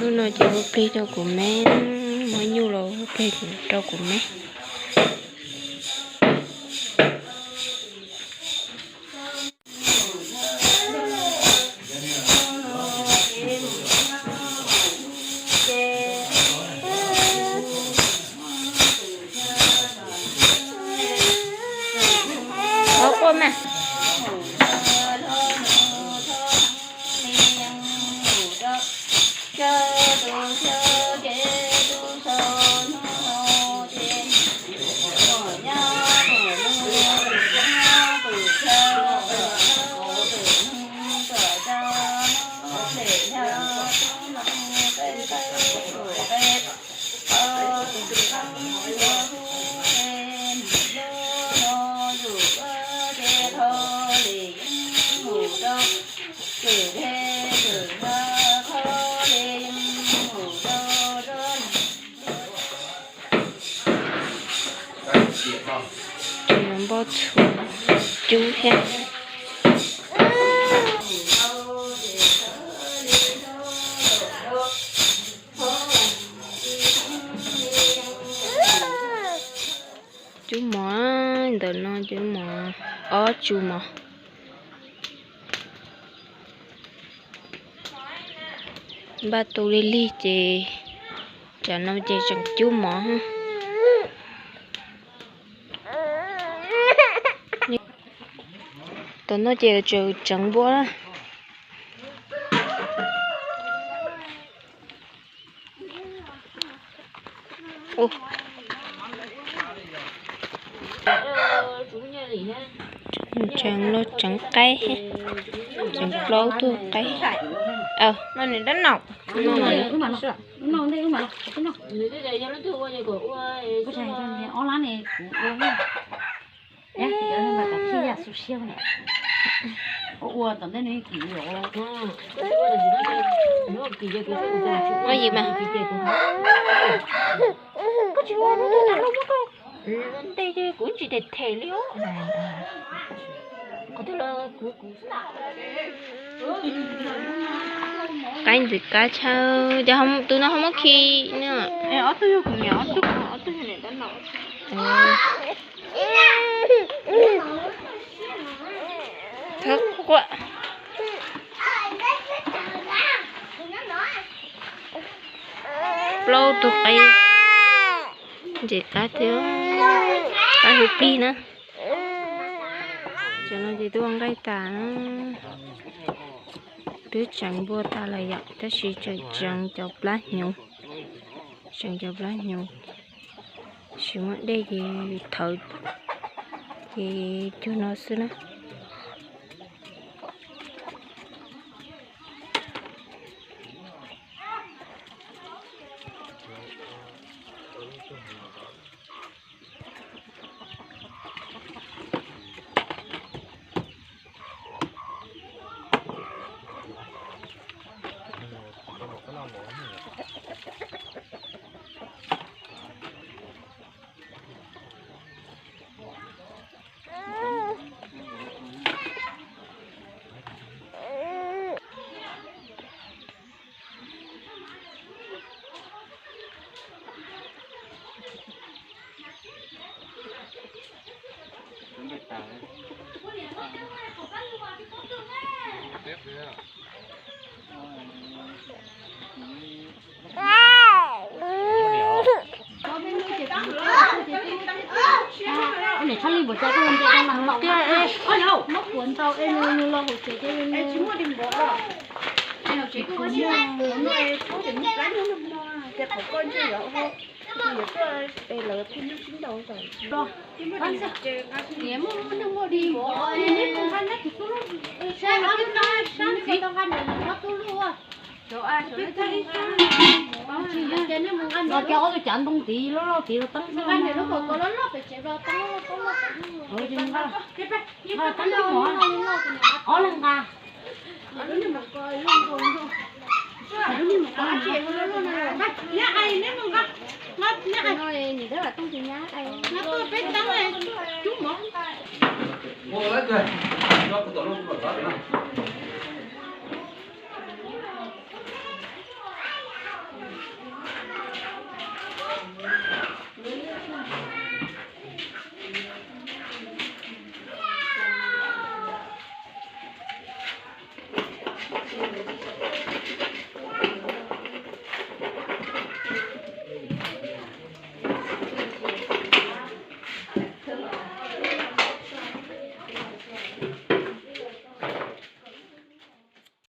Hnub no ces ua plig rau kuv me, muab nyuj los ua plig rau kuv me. Ua mas. Npoj txhuv cub thiab. Cub mov, ntawm no cub mov, ob tsu mov. Npaj tu lig lig ces tsam no ces tseem cub mov. Tam no ces tseem tseev npua na. Tseev los tseev qaib, tseev plaub tug qaib. Ua tom ntej nws kim los. Ua yim mas. Ntej ces kuv tsis them them li os. Qaib ntxim qab tshaj, ces tus no ho muab khi na. Ob tug yog kuv niam, ob tug, ob tug yog niam tab no. Thawb quaj. Plaub tug qaib ntxim qab thiab, qaib hu plig na. Cov no ces twb ua nqaij tas na, twb tseev npua tas lawm yom, tab sis tseem tseev cov plab hnyuv, tseev cov plab hnyuv, tsis muaj dej ces thawv ces cuag no xwb na. Ua niam tshaj li npaum cas koj los nce tau nag los tiag es, muab kuav ntau es nws los hauv tsev ces tsis muaj li npaum. Hauv tsev kuv muaj, kuv muaj, kuv muaj plab nyob no, ces qhov koj ntshe yuav, yuav tuaj es lawv pheej nyob sib ntaus. Muaj neeg muaj di npaum, neb mus nqa neb tus tub lub, sab tau nqa neb tus tub lub. Los cov ob tug cav ntoo tid loj loj tid los teeb nqa nws lub kaus loj loj pem tsev los teeb loj teeb loj. Ob leeg nqa.